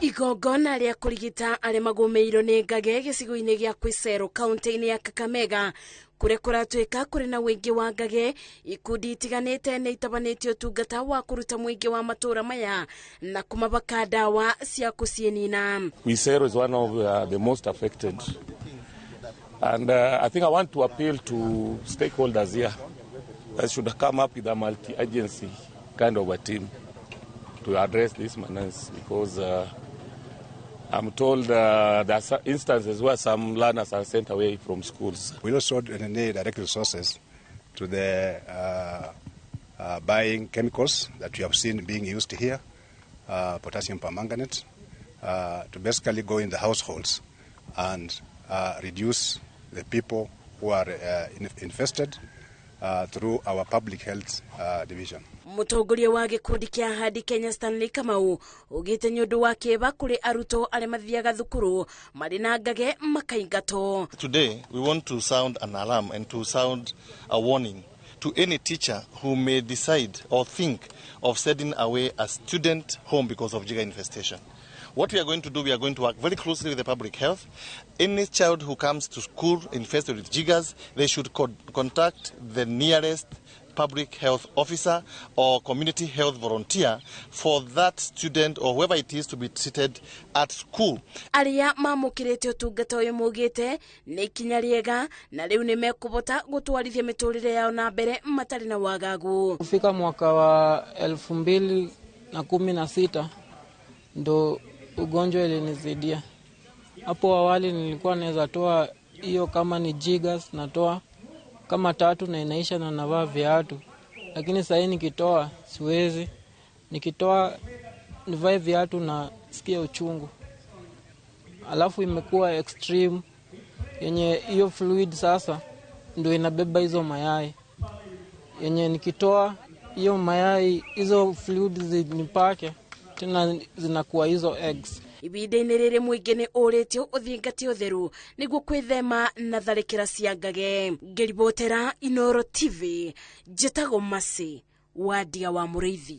Igongona rĩa kũrigita arĩa magũmĩirwo nĩ ngage gĩcigo-inĩ gĩa Khwisero kaunti-inĩ ya Kakamega, kũrĩa kũratuĩka kũrĩ na ũingĩ wa ngage. Ikundi itiganĩte nĩ itabanĩtie ũtungata wa kũruta mũingĩ wa matũũra maya na kũmabaka ndawa cia kũciĩnina. Khwisero is one of the most affected. And I think I want to appeal to stakeholders here that should come up with a multi-agency kind of a team to address this menace, because I'm told there are instances where some learners are sent away from schools. We also need direct resources to the buying chemicals that we have seen being used here, potassium permanganate, to basically go in the households and reduce the people who are infested through our public health division. Mũtongoria wa gĩkundi kĩa Hadi Kenya Stanley Kamau ugĩte nĩ ũndũ wa kĩeva kũrĩ arutwo arĩa mathiaga thukuru marĩ na ngage makaingatwo. Today we want to sound an alarm and to sound a warning to any teacher who may decide or think of sending away a student home because of jigger infestation. What we are going to do, we are going to work very closely with the public health. Any child who comes to school infested with jiggers, they should contact the nearest public health officer or community health volunteer for that student or whoever it is to be treated at school. Arĩa mamũkĩrĩte ũtungata ũyũ maugĩte nĩ ikinya rĩega na rĩu nĩ mekũbota gũtwarithia mĩtũrĩre yao na mbere matarĩ na wagagu. Kufika mwaka wa 2016 ndo ugonjwa ilinizidia. Hapo awali nilikuwa naweza toa hiyo kama ni jiggers, natoa kama tatu na inaisha na navaa viatu, lakini sahii nikitoa siwezi. Nikitoa nivae viatu na sikia uchungu, alafu imekuwa extreme yenye hiyo fluid sasa ndio inabeba hizo mayai, yenye nikitoa hiyo mayai hizo fluid zinipake tena zinakuwa hizo eggs. Ibinda-inĩ rĩrĩ mũingĩ nĩ ũrĩtio ũthingate ũtheru nĩguo kwĩthema na tharĩkĩra cia ngage. Ngĩribotera Inooro TV, njĩtagwo Mercy Wandia wa Mũrĩithi.